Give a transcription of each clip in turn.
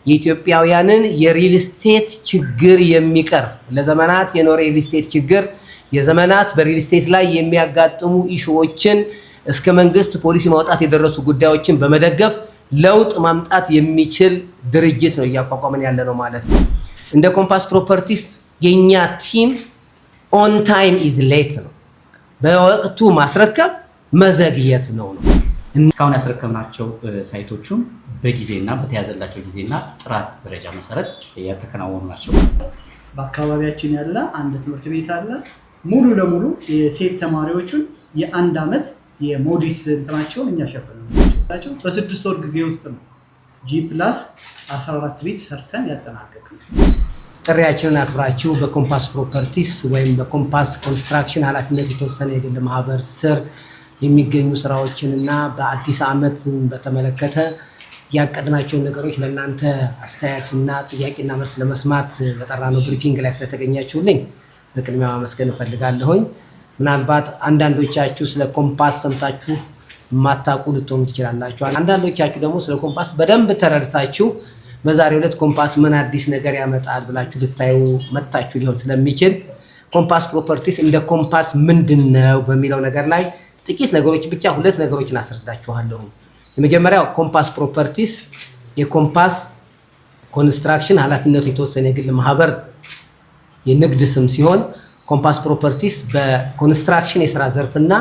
የኢትዮጵያውያንን የ real estate ችግር የሚቀርፍ፣ ለዘመናት የኖረ የ real estate ችግር፣ የዘመናት በ real estate ላይ የሚያጋጥሙ issue ዎችን፣ እስከ መንግስት ፖሊሲ ማውጣት የደረሱ ጉዳዮችን በመደገፍ ለውጥ ማምጣት የሚችል ድርጅት ነው እያቋቋምን ያለ ነው ማለት ነው። እንደ ኮምፓስ ፕሮፐርቲስ የኛ theme "on time is late" ነው። በወቅቱ ማስረከብ መዘግየት ነው። እስካሁን ያስረከብናቸው site ኦቹም በጊዜና በተያዘላቸው ጊዜና ጥራት ደረጃ መሰረት የተከናወኑ ናቸው። በአካባቢያችን ያለ አንድ ትምህርት ቤት አለ። ሙሉ ለሙሉ የሴት ተማሪዎቹን የአንድ ዓመት የሞዲስ እንትናቸውን እኛ ሸፍነናቸው በ6 ወር ጊዜ ውስጥ ነው G+14 ቤት ሰርተን ያጠናቀቅነው። ጥሪያችንን አክብራችሁ በኮምፓስ ፕሮፐርቲስ ወይም በኮምፓስ ኮንስትራክሽን ኃላፊነት የተወሰነ የግል ማህበር ስር የሚገኙ ስራዎችን እና በአዲስ ዓመት በተመለከተ ያቀድናቸውን ነገሮች ለእናንተ አስተያየትና ጥያቄና መልስ ለመስማት በጠራነው briefing ላይ ስለተገኛችሁልኝ በቅድሚያ ማመስገን እፈልጋለሁኝ። ምናልባት አንዳንዶቻችሁ ስለ ኮምፓስ ሰምታችሁ የማታውቁ ልትሆኑ ትችላላችሁ። አንዳንዶቻችሁ ደግሞ ስለ ኮምፓስ በደንብ ተረድታችሁ በዛሬው ዕለት ኮምፓስ ምን አዲስ ነገር ያመጣል ብላችሁ ልታዩ መጥታችሁ ሊሆን ስለሚችል፣ ኮምፓስ ፕሮፐርቲስ እንደ ኮምፓስ ምንድን ነው በሚለው ነገር ላይ ጥቂት ነገሮች ብቻ፣ ሁለት ነገሮችን አስረዳችኋለሁ። የመጀመሪያው ኮምፓስ ፕሮፐርቲስ የኮምፓስ ኮንስትራክሽን ኃላፊነቱ የተወሰነ የግል ማህበር የንግድ ስም ሲሆን፣ ኮምፓስ ፕሮፐርቲስ በኮንስትራክሽን የስራ ዘርፍና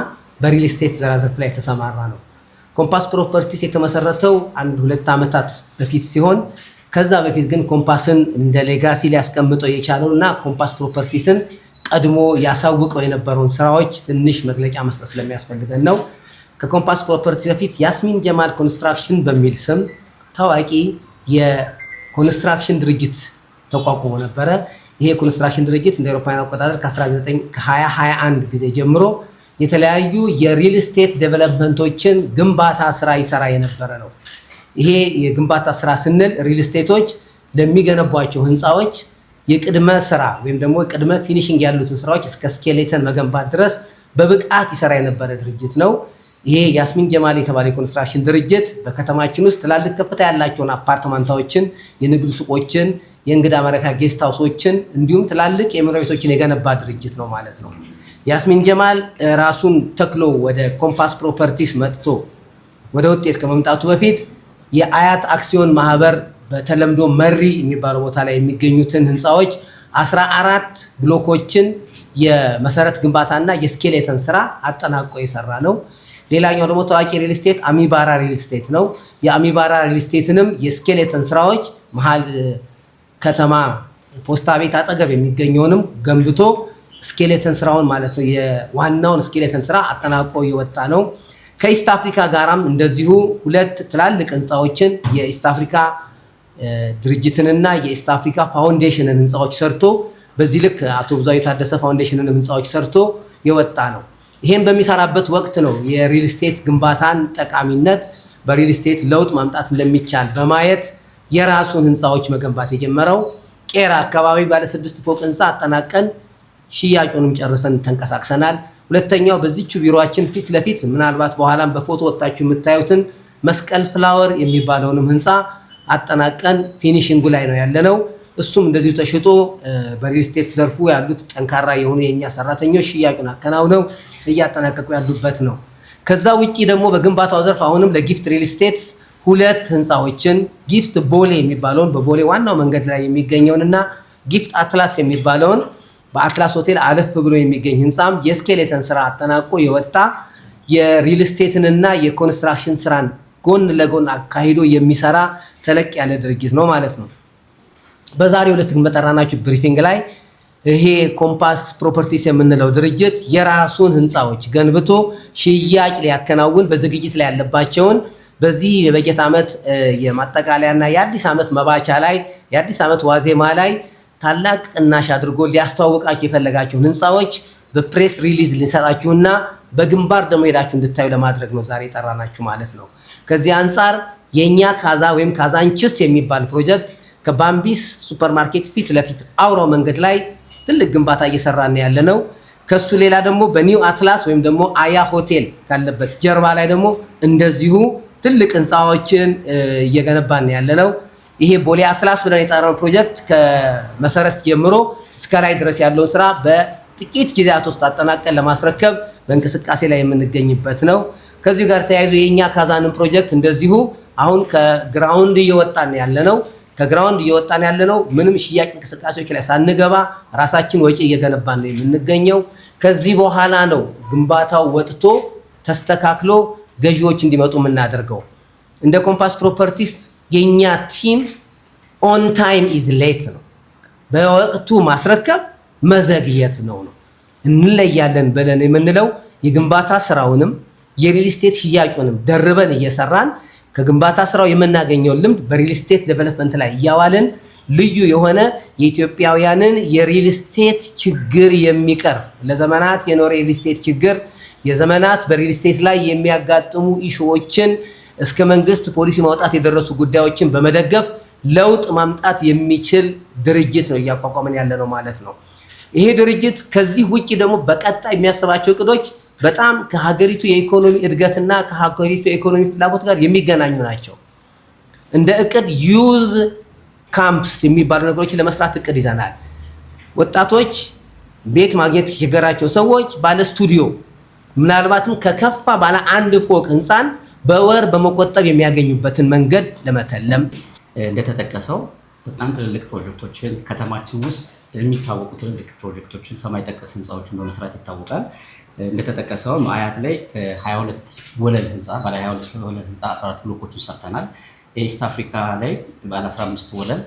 በ real estate ስራ ዘርፍ ላይ የተሰማራ ነው። ኮምፓስ ፕሮፐርቲስ የተመሰረተው አንድ ሁለት ዓመታት በፊት ሲሆን፣ ከዛ በፊት ግን ኮምፓስን እንደ legacy ሊያስቀምጠው የቻለው እና ኮምፓስ ፕሮፐርቲስን ቀድሞ ያሳውቀው የነበረውን ስራዎች ትንሽ መግለጫ መስጠት ስለሚያስፈልገን ነው። ከኮምፓስ ፕሮፐርቲ በፊት ያስሚን ጀማል ኮንስትራክሽን በሚል ስም ታዋቂ የኮንስትራክሽን ድርጅት ተቋቁሞ ነበረ። ይሄ የኮንስትራክሽን ድርጅት እንደ አውሮፓውያን አቆጣጠር ከ2021 ጊዜ ጀምሮ የተለያዩ የ real estate development ኦችን ግንባታ ስራ ይሰራ የነበረ ነው። ይሄ የግንባታ ስራ ስንል real estate ኦች ለሚገነቧቸው ህንፃዎች የቅድመ ስራ ወይም ደግሞ ቅድመ finishing ያሉትን ስራዎች እስከ skeleton መገንባት ድረስ በብቃት ይሰራ የነበረ ድርጅት ነው። ይሄ ያስሚን ጀማል የተባለ የኮንስትራክሽን ድርጅት በከተማችን ውስጥ ትላልቅ ከፍታ ያላቸውን አፓርትማንታዎችን፣ የንግድ ሱቆችን፣ የእንግዳ ማረፊያ guest house ኦችን እንዲሁም ትላልቅ የመኖሪያ ቤቶችን የገነባ ድርጅት ነው ማለት ነው። ያስሚን ጀማል ራሱን ተክሎ ወደ ኮምፓስ ፕሮፐርቲስ መጥቶ ወደ ውጤት ከመምጣቱ በፊት የአያት አክሲዮን ማህበር በተለምዶ መሪ የሚባለው ቦታ ላይ የሚገኙትን ህንፃዎች 14 ብሎኮችን የመሰረት ግንባታና የ skeleton ስራ አጠናቆ የሰራ ነው። ሌላኛው ደግሞ ታዋቂ real estate አሚባራ real estate ነው። የአሚባራ real estate ንም የ skeleton ስራዎች መሀል ከተማ ፖስታ ቤት አጠገብ የሚገኘውንም ገንብቶ skeleton ስራውን ማለት ነው፣ የዋናውን skeleton ስራ አጠናቆ የወጣ ነው። ከኢስት አፍሪካ ጋራም እንደዚሁ ሁለት ትላልቅ ህንፃዎችን፣ የኢስት አፍሪካ ድርጅትንና የኢስት አፍሪካ ፋውንዴሽንን ህንፃዎች ሰርቶ፣ በዚህ ልክ አቶ ብዙአየሁ ታደሰ ፋውንዴሽንን ህንፃዎች ሰርቶ የወጣ ነው። ይሄን በሚሰራበት ወቅት ነው የ real estate ግንባታን ጠቃሚነት፣ በ real estate ለውጥ ማምጣት እንደሚቻል በማየት የራሱን ህንፃዎች መገንባት የጀመረው። ቄራ አካባቢ ባለ 6 ፎቅ ህንፃ አጠናቀን ሽያጩንም ጨርሰን ተንቀሳቅሰናል። ሁለተኛው በዚቹ ቢሮአችን ፊት ለፊት፣ ምናልባት በኋላም በፎቶ ወጣችሁ የምታዩትን መስቀል ፍላወር የሚባለውንም ህንፃ አጠናቀን finishing ኡ ላይ ነው ያለነው። እሱም እንደዚሁ ተሽጦ በ real estate ዘርፉ ያሉት ጠንካራ የሆኑ የእኛ ሰራተኞች ሽያጩን አከናውነው እያጠናቀቁ ያሉበት ነው። ከዛ ውጪ ደግሞ በግንባታው ዘርፍ አሁንም ለጊፍት real estate ሁለት ህንፃዎችን፣ ጊፍት ቦሌ የሚባለውን በቦሌ ዋናው መንገድ ላይ የሚገኘውን እና ጊፍት አትላስ የሚባለውን በአትላስ ሆቴል አለፍ ብሎ የሚገኝ ህንፃም የ skeleton ስራ አጠናቆ የወጣ፣ የ real estate ንና የኮንስትራክሽን ስራን ጎን ለጎን አካሂዶ የሚሰራ ተለቅ ያለ ድርጅት ነው ማለት ነው። በዛሬው ዕለት ግን በጠራናችሁ briefing ላይ ይሄ ኮምፓስ ፕሮፐርቲስ የምንለው ድርጅት የራሱን ህንፃዎች ገንብቶ ሽያጭ ሊያከናውን በዝግጅት ላይ ያለባቸውን፣ በዚህ የበጀት ዓመት የማጠቃለያና የአዲስ ዓመት መባቻ ላይ፣ የአዲስ ዓመት ዋዜማ ላይ ታላቅ ቅናሽ አድርጎ ሊያስተዋውቃችሁ የፈለጋቸውን ህንፃዎች በ press release ልንሰጣችሁና በግንባር ደግሞ ሄዳችሁ እንድታዩ ለማድረግ ነው ዛሬ የጠራናችሁ ማለት ነው። ከዚህ አንጻር የኛ ካዛ ወይም ካዛንችስ የሚባል ፕሮጀክት ከባምቢስ ሱፐርማርኬት ፊት ለፊት አውራው መንገድ ላይ ትልቅ ግንባታ እየሰራን ያለ ነው። ከሱ ሌላ ደግሞ በኒው አትላስ ወይም ደግሞ አያ ሆቴል ካለበት ጀርባ ላይ ደግሞ እንደዚሁ ትልቅ ህንፃዎችን እየገነባን ያለ ነው። ይሄ ቦሌ አትላስ ብለን የጠራነው ፕሮጀክት ከመሰረት ጀምሮ እስከ ላይ ድረስ ያለውን ስራ በጥቂት ጊዜያት ውስጥ አጠናቀን ለማስረከብ በእንቅስቃሴ ላይ የምንገኝበት ነው። ከዚሁ ጋር ተያይዞ የኛ ካዛንን ፕሮጀክት እንደዚሁ አሁን ከ ground እየወጣን ያለ ነው። ከ ground እየወጣን ያለ ነው። ምንም ሽያጭ እንቅስቃሴዎች ላይ ሳንገባ ራሳችን ወጪ እየገነባን ነው የምንገኘው። ከዚህ በኋላ ነው ግንባታው ወጥቶ ተስተካክሎ ገዢዎች እንዲመጡ የምናደርገው። እንደ ኮምፓስ ፕሮፐርቲስ የኛ theme on time is late ነው። በወቅቱ ማስረከብ መዘግየት ነው። እንለያለን ብለን የምንለው የግንባታ ስራውንም የሪል ስቴት ሽያጩንም ደርበን እየሰራን፣ ከግንባታ ስራው የምናገኘውን ልምድ በሪል ስቴት development ላይ እያዋልን፣ ልዩ የሆነ የኢትዮጵያውያንን የሪል ስቴት ችግር የሚቀርፍ፣ ለዘመናት የኖረ የሪል ስቴት ችግር፣ የዘመናት በሪል ስቴት ላይ የሚያጋጥሙ issue ዎችን፣ እስከ መንግስት ፖሊሲ ማውጣት የደረሱ ጉዳዮችን በመደገፍ ለውጥ ማምጣት የሚችል ድርጅት ነው እያቋቋመን ያለ ነው ማለት ነው። ይሄ ድርጅት ከዚህ ውጭ ደግሞ በቀጣይ የሚያስባቸው እቅዶች በጣም ከሀገሪቱ የኢኮኖሚ እድገትና ከሀገሪቱ የኢኮኖሚ ፍላጎት ጋር የሚገናኙ ናቸው። እንደ እቅድ youth camps የሚባሉ ነገሮችን ለመስራት እቅድ ይዘናል። ወጣቶች፣ ቤት ማግኘት የቸገራቸው ሰዎች ባለ ስቱዲዮ፣ ምናልባትም ከከፋ ባለ አንድ ፎቅ ህንፃን በወር በመቆጠብ የሚያገኙበትን መንገድ ለመተለም። እንደተጠቀሰው በጣም ትልልቅ ፕሮጀክቶችን፣ ከተማችን ውስጥ የሚታወቁ ትልልቅ ፕሮጀክቶችን፣ ሰማይ ጠቀስ ህንፃዎችን በመስራት ይታወቃል። እንደተጠቀሰውም አያት ላይ 22 ወለል ህንፃ፣ ባለ 22 ወለል ህንፃ 14 ብሎኮችን ሰርተናል። የኢስት አፍሪካ ላይ ባለ 15 ወለል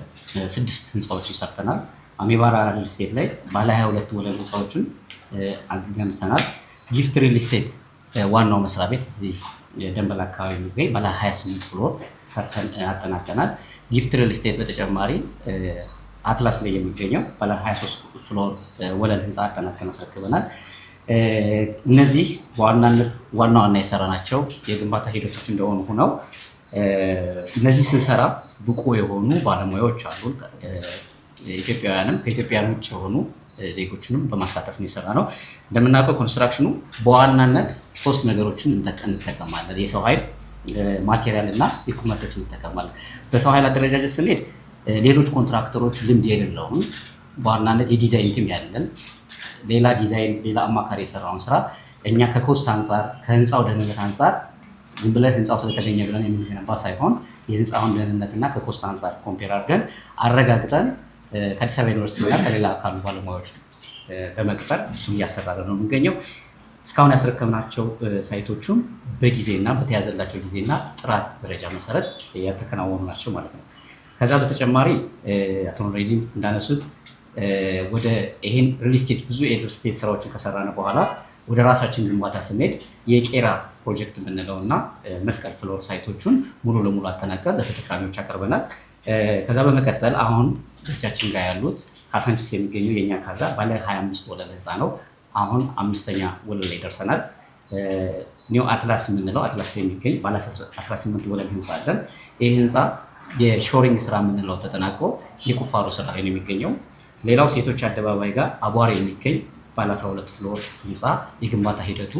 ስድስት ህንፃዎችን ሰርተናል። አሚባራ ሪል ስቴት ላይ ባለ 22 ወለል ህንፃዎችን ገንብተናል። ጊፍት ሪል ስቴት ዋናው መስሪያ ቤት እዚህ ደንበል አካባቢ የሚገኝ ባለ 28 floor ሰርተን አጠናቀናል። ጊፍት ሪል ስቴት በተጨማሪ አትላስ ላይ የሚገኘው ባለ 23 floor ወለል ህንፃ አጠናቀን አስረክበናል። እነዚህ በዋናነት ዋና ዋና የሰራናቸው የግንባታ ሂደቶች እንደሆኑ ሆነው፣ እነዚህ ስንሰራ ብቁ የሆኑ ባለሙያዎች አሉ። ኢትዮጵያውያንም ከኢትዮጵያውያን ውጭ የሆኑ ዜጎችንም በማሳተፍ ነው የሰራነው። እንደምናውቀው ኮንስትራክሽኑ በዋናነት ሶስት ነገሮችን እንጠቀማለን። የሰው ኃይል፣ material እና equipment ኦችን እንጠቀማለን። በሰው ኃይል አደረጃጀት ስንሄድ ሌሎች ኮንትራክተሮች ልምድ የሌለውን፣ በዋናነት የ design team ያለን፣ ሌላ ዲዛይን ሌላ አማካሪ የሰራውን ስራ እኛ ከ cost አንጻር፣ ከህንፃው ደህንነት አንጻር፣ ዝም ብለን ህንፃው ስለተገኘ ብለን የምንገነባ ሳይሆን የህንፃውን ደህንነትና ከ cost አንጻር compare አድርገን አረጋግጠን ከአዲስ አበባ ዩኒቨርሲቲ እና ከሌላ ካሉ ባለሙያዎች በመቅጠር እሱም እያሰራን ነው የሚገኘው። እስካሁን ያስረከብናቸው site ኦቹም በጊዜና በተያዘላቸው ጊዜና ጥራት ደረጃ መሰረት ያተከናወኑ ናቸው ማለት ነው። ከዛ በተጨማሪ አቶ ኑረዲን እንዳነሱት ወደ ይሄን ሪል ስቴት፣ ብዙ የሪል ስቴት ስራዎችን ከሰራን በኋላ ወደ ራሳችን ግንባታ ስንሄድ የቄራ ፕሮጀክት የምንለው እና መስቀል ፍሎር site ኦቹን ሙሉ ለሙሉ አጠናቀን ለተጠቃሚዎች አቅርበናል። ከዛ በመቀጠል አሁን እጃችን ጋር ያሉት ካሳንቺስ የሚገኙ የኛ ካዛ ባለ 25 ወለል ህንፃ ነው። አሁን አምስተኛ ወለል ላይ ደርሰናል። ኒው አትላስ የምንለው አትላስ ላይ የሚገኝ ባለ 18 ወለል ህንፃ አለን። ይህ ህንፃ የ shoring ስራ የምንለው ተጠናቆ የቁፋሮ ስራ ላይ ነው የሚገኘው። ሌላው ሴቶች አደባባይ ጋር አቧሬ የሚገኝ ባለ 12 floor ህንፃ የግንባታ ሂደቱ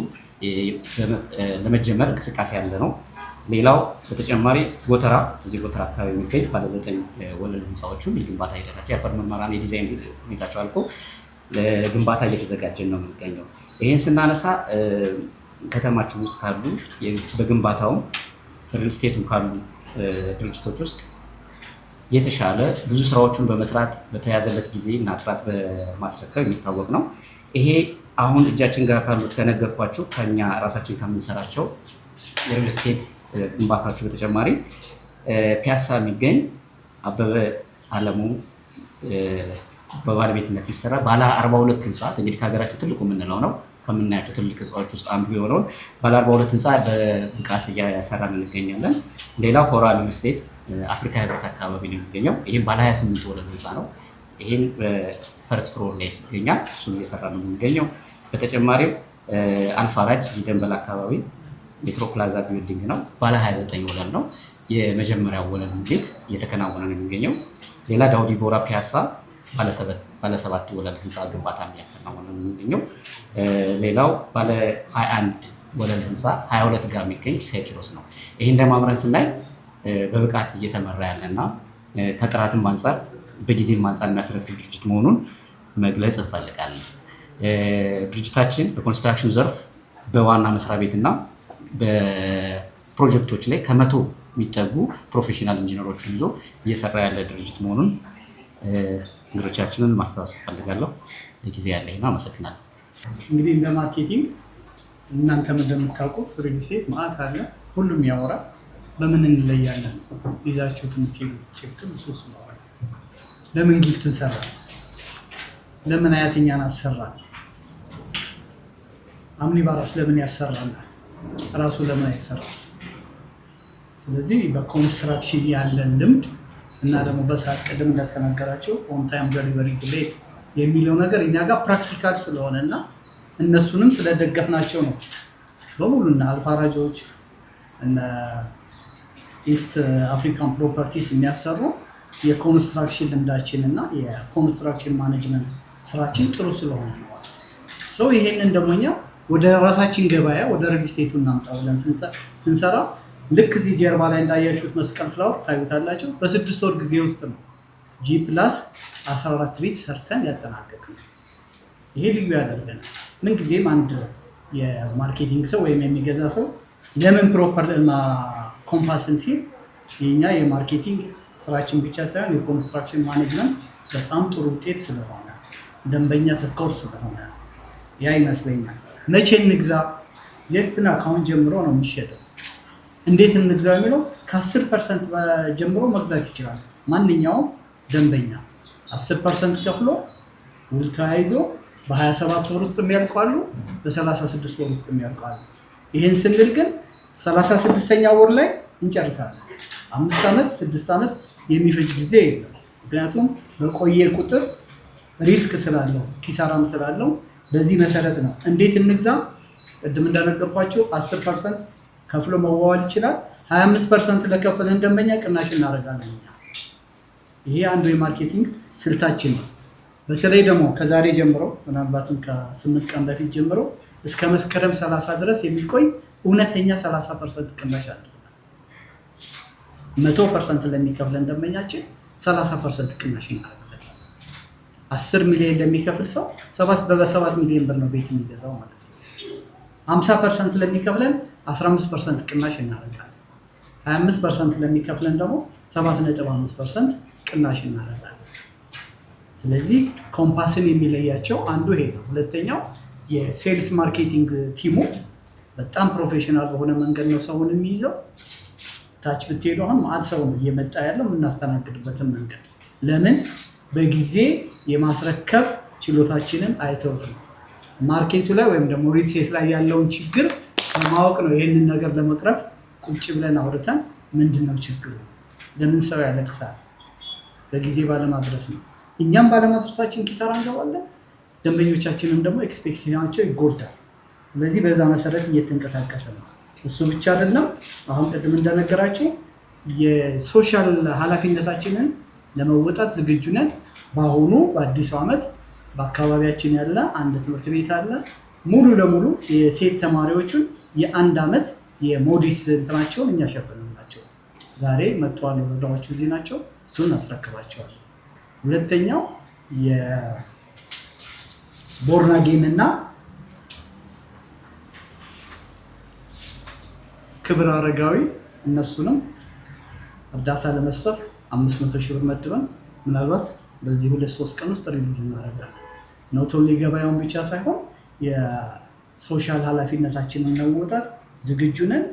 ለመጀመር እንቅስቃሴ ያለ ነው። ሌላው በተጨማሪ ጎተራ፣ እዚህ ጎተራ አካባቢ የሚገኝ ባለ 9 ወለል ህንፃዎቹን የግንባታ ሂደታቸው፣ የአፈር ምርመራና የዲዛይን ሁኔታቸው አልቆ ለግንባታ እየተዘጋጀን ነው የሚገኘው። ይህን ስናነሳ ከተማችን ውስጥ ካሉ በግንባታውም ሪል ስቴቱም ካሉ ድርጅቶች ውስጥ የተሻለ ብዙ ስራዎችን በመስራት፣ በተያዘለት ጊዜ እና ጥራት በማስረከብ የሚታወቅ ነው። ይሄ አሁን እጃችን ጋር ካሉት ከነገርኳቸው ከኛ ራሳችን ከምንሰራቸው የሪል ስቴት ግንባታዎች በተጨማሪ ፒያሳ የሚገኝ አበበ አለሙ በባለቤትነት የሚሰራ ባለ 42 ህንፃ፣ እንግዲህ ከሀገራችን ትልቁ የምንለው ነው፣ ከምናያቸው ትልቅ ህንፃዎች ውስጥ አንዱ የሆነውን ባለ 42 ህንፃ በብቃት እያሰራን እንገኛለን። ሌላው ሆራ ሪል ስቴት አፍሪካ ህብረት አካባቢ ነው የሚገኘው። ይህም ባለ 28 ወለል ህንፃ ነው። ይህም በ first floor ላይ ይገኛል። እሱን እየሰራ ነው የሚገኘው። በተጨማሪም አልፋራጅ ደንበል አካባቢ ሜትሮ ፕላዛ building ነው። ባለ 29 ወለል ነው። የመጀመሪያው ወለል ሙሌት እየተከናወነ ነው የሚገኘው። ሌላ ዳውዲ ቦራ ፒያሳ ባለ 7 ወለል ህንፃ ግንባታ እያከናወነ ነው የሚገኘው። ሌላው ባለ 21 ወለል ህንፃ 22 ጋር የሚገኝ ሲሳይ ኪሮስ ነው። ይህን ደማምረን ስናይ በብቃት እየተመራ ያለና ከጥራትም አንጻር በጊዜም አንጻር የሚያስረክብ ድርጅት መሆኑን መግለጽ እፈልጋለሁ። ድርጅታችን በኮንስትራክሽን ዘርፍ በዋና መስሪያ ቤትና በፕሮጀክቶች ላይ 100 የሚጠጉ professional ኢንጂነሮችን ይዞ እየሰራ ያለ ድርጅት መሆኑን እንግዶቻችንን ማስታወስ እፈልጋለሁ። ለጊዜ ያለኝ ነው። አመሰግናለሁ። እንግዲህ እንደ marketing እናንተም እንደምታውቁት ሪል ስቴት መዓት አለ፣ ሁሉም ያወራል። በምን እንለያለን? ይዛችሁት የምትሄዱት ጭብጥም እሱ ስለሆነ ለምን ጊፍት እንሰራለን? ለምን አያትኛን አሰራል? አምኒባራስ ለምን ያሰራናል? ራሱ ለምን አይሰራም? ስለዚህ በኮንስትራክሽን ያለን ልምድ እና ደግሞ በሰዓት ቅድም እንደተናገራቸው on time delivery late የሚለው ነገር እኛ ጋር practical ስለሆነ እና እነሱንም ስለደገፍናቸው ነው በሙሉ እና አልፋራጆች እነ ኢስት አፍሪካን ፕሮፐርቲስ የሚያሰሩ የኮንስትራክሽን ልምዳችን እና የኮንስትራክሽን management ስራችን ጥሩ ስለሆነ ነው ማለት ነው። ይሄንን ደግሞ እኛ ወደ ራሳችን ገበያ ወደ ሪል ስቴቱ እናምጣ ብለን ስንሰራ ልክ እዚህ ጀርባ ላይ እንዳያችሁት መስቀል ፍላወር ታዩታላችሁ። በ6 ወር ጊዜ ውስጥ ነው G+14 ቤት ሰርተን ያጠናቀቅነው። ይሄ ልዩ ያደርገናል። ምንጊዜም አንድ የ marketing ሰው ወይም የሚገዛ ሰው ለምን ፕሮፐር ኮምፓስን ሲል የኛ የ marketing ስራችን ብቻ ሳይሆን የኮንስትራክሽን management በጣም ጥሩ ውጤት ስለሆነ፣ ደንበኛ ተኮር ስለሆነ ያ ይመስለኛል። መቼ እንግዛ? Just ና ከአሁን ጀምሮ ነው የሚሸጠው። እንዴት እንግዛ የሚለው ከ10% ጀምሮ መግዛት ይችላል። ማንኛውም ደንበኛ 10% ከፍሎ ውል ተያይዞ በ27 ወር ውስጥ የሚያልቋሉ፣ በ36 ወር ውስጥ የሚያልቋሉ። ይህን ስንል ግን 36ኛ ወር ላይ እንጨርሳለን። 5 ዓመት 6 ዓመት የሚፈጅ ጊዜ የለም። ምክንያቱም በቆየ ቁጥር risk ስላለው ኪሳራም ስላለው በዚህ መሰረት ነው። እንዴት እንግዛ? ቅድም እንደነገርኳቸው 10% ከፍሎ መዋዋል ይችላል። 25% ለከፈለን ደንበኛ ቅናሽ እናደርጋለን እኛ። ይሄ አንዱ የ marketing ስልታችን ነው። በተለይ ደግሞ ከዛሬ ጀምሮ፣ ምናልባትም ከ8 ቀን በፊት ጀምሮ እስከ መስከረም 30 ድረስ የሚቆይ እውነተኛ 30% ቅናሽ አድርገናል። 100% ለሚከፍለን ደንበኛችን 30% ቅናሽ እናደርግለታል። 10 ሚሊዮን ለሚከፍል ሰው በ7 ሚሊዮን ብር ነው ቤት የሚገዛው ማለት ነው። 50% ለሚከፍለን 15% ቅናሽ እናደርጋለን። 25% ለሚከፍለን ደግሞ 7.5% ቅናሽ እናደርጋለን። ስለዚህ ኮምፓስን የሚለያቸው አንዱ ይሄ ነው። ሁለተኛው የ sales marketing team ኡ በጣም professional በሆነ መንገድ ነው ሰውን የሚይዘው። ታች ብትሄዱ አሁን መዓት ሰው ነው እየመጣ ያለው። የምናስተናግድበትን መንገድ ለምን በጊዜ የማስረከብ ችሎታችንን አይተውት ነው። Market ኡ ላይ ወይም ደግሞ ሪል ስቴት ላይ ያለውን ችግር በማወቅ ነው። ይህንን ነገር ለመቅረፍ ቁጭ ብለን አውርተን ምንድን ነው ችግሩ፣ ለምን ሰው ያለቅሳል፣ በጊዜ ባለማድረስ ነው። እኛም ባለማድረሳችን ኪሳራ እንገባለን፣ ደንበኞቻችንም ደግሞ expectation ኣቸው ይጎዳል። ስለዚህ በዛ መሰረት እየተንቀሳቀሰ ነው። እሱ ብቻ አይደለም። አሁን ቅድም እንደነገራቸው የ social ኃላፊነታችንን ለመወጣት ዝግጁ ነን። በአሁኑ በአዲሱ ዓመት በአካባቢያችን ያለ አንድ ትምህርት ቤት አለ። ሙሉ ለሙሉ የሴት ተማሪዎቹን የአንድ ዓመት የሞዲስ እንትናቸውን እኛ ሸፍንላቸው። ዛሬ መጥተዋል። ወረዳዎቹ እዚህ ናቸው። እሱን እናስረክባቸዋለን። ሁለተኛው የቦርናጌን እና ክብር አረጋዊ እነሱንም እርዳታ ለመስጠት 500 ሺህ ብር መድበን ምናልባት በዚህ 2-3 ቀን ውስጥ release እናደርጋለን። Not only ገበያውን ብቻ ሳይሆን የ social ኃላፊነታችንን ለመወጣት ዝግጁ ነን።